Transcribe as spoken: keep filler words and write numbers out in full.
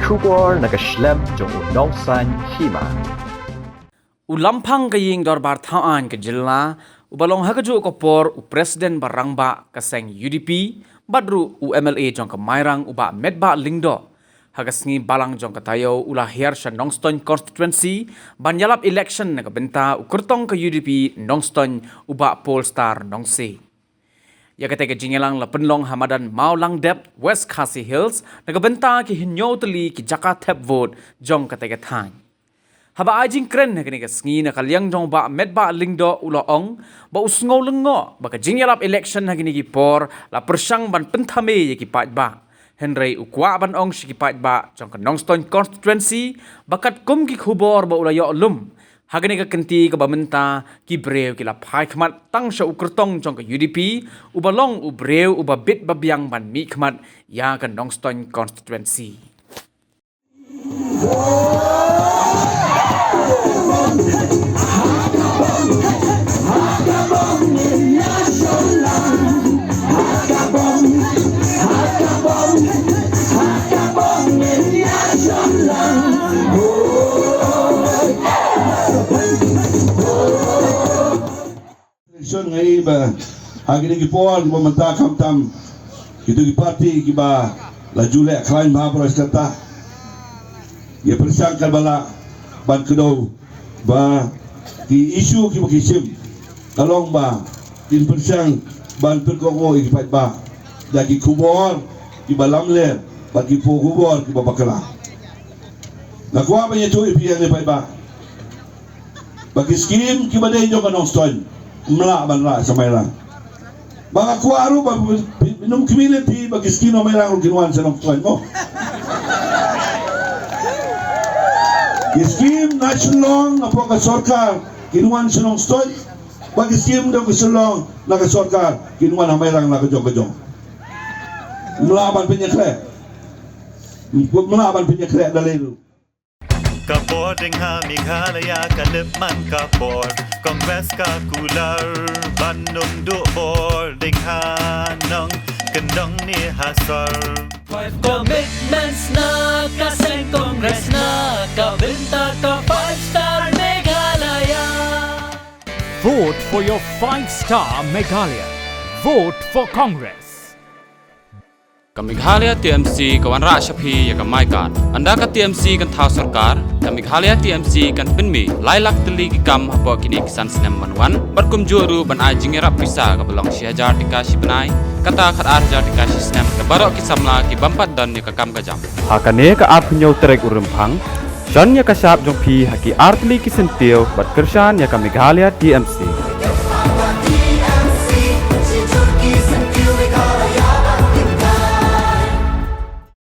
Khubor na ka shlem jong u nongsan hima. U Lamphang ka Ïing Dorbar Thaw Aiñ ka Jylla, uba long ha kajuh ka por u President ba rangbah ka seng U D P, bad ruh u M L A jong ka Mairang u Bah Metbah Lyngdoh, ha ka sngi Balang jong ka taïew u la hiar sha Nongstoiñ Constituency ban ïalap election na ka bynta u kyrtong ka U D P Nongstoiñ u Bah Polestar Nongsiej. Ïa katei ka jingïalang la pynlong ha madan Mawlangdep, West Khasi Hills, na ka bynta ki hynñiew tylli ki jaka thep vote jong katei ka thaiñ. Haba ai jingkren ha kane ka sngi na ka liang jong u Bah Metbah Lyngdoh u la ong ba u sngew lyngngoh ba ka jingïalap election ha kine ki por la pyrshang ban pynthame ïa ki paidbah. Hynrei u kwah ban ong sha ki paidbah jong ka Nongstoiñ Constituency ba katkum ki khubor ba u la ïoh lum, ha kane ka kynti kaba mynta ki briew ki la phai khmat tang sha u kyrtong jong ka U D P, uba long u briew uba bit ba biang ban mih khmat ïa ka Nongstoiñ Constituency. Election ngi ba ha kine ki por kiba mynta khamtam kito ki parti kiba la ju leh khlaiñ bha baroh shi katta. Ïa pyrshang katba lah ban kdew ba ki issue kiba ki shim ka long ba kin pyrshang ban pynkohnguh ïa ki paidbah da ki khubor kiba lamler bad ki khubor kiba bakla. Nga kwah ban ïathuh ïa phi ïa ki paidbah ba ki skim kiba dei jong ka Nongstoiñ ym lah ban rah sha Mairang. Ba nga kwah ruh ba phi, phi, phin ym khmih lynti ba ki skim na Mairang ruh kin wan sha Nongstoiñ mo. Ki skim na Shillong na pok ka sorkar kin wan sha Nongstoiñ. Ba ki skim jong ka Shillong na ka sorkar kin wan ha Mairang la ka jong ka jong. Ym lah ban pynïakhleh. Ym lah ban pynïakhleh da lei ruh. Ka por ding ha Meghalaya ka lip man ka por Congress ka kular ban nung duh bor ding ha nong kyndong ne ha sor. Five commitments na ka seng Congress na ka bynta ka five star Meghalaya. Vote for your five star Meghalaya. Vote for Congress. Ka Meghalaya T M C ka wanrah sha phi ïa ka My Card. Ynda ka T M C kan thaw sorkar, ka Meghalaya T M C kan pynmih lai lak tylli ki kam hapoh kine ki san snem ban wan, bad kumjuh ruh ban ai jingïarap pisa kaba long shi hajar tyngka shi bnai, kata khatar hajar tyngka shi snem, da baroh ki samla ki bym pat don ïa ka kam ka jam. Ha kane ka arphew hynñiew tarik u Rymphang, shon ïa ka shap jong phi ha ki artylli ki syntiew bad kyrshan ïa ka Meghalaya T M C.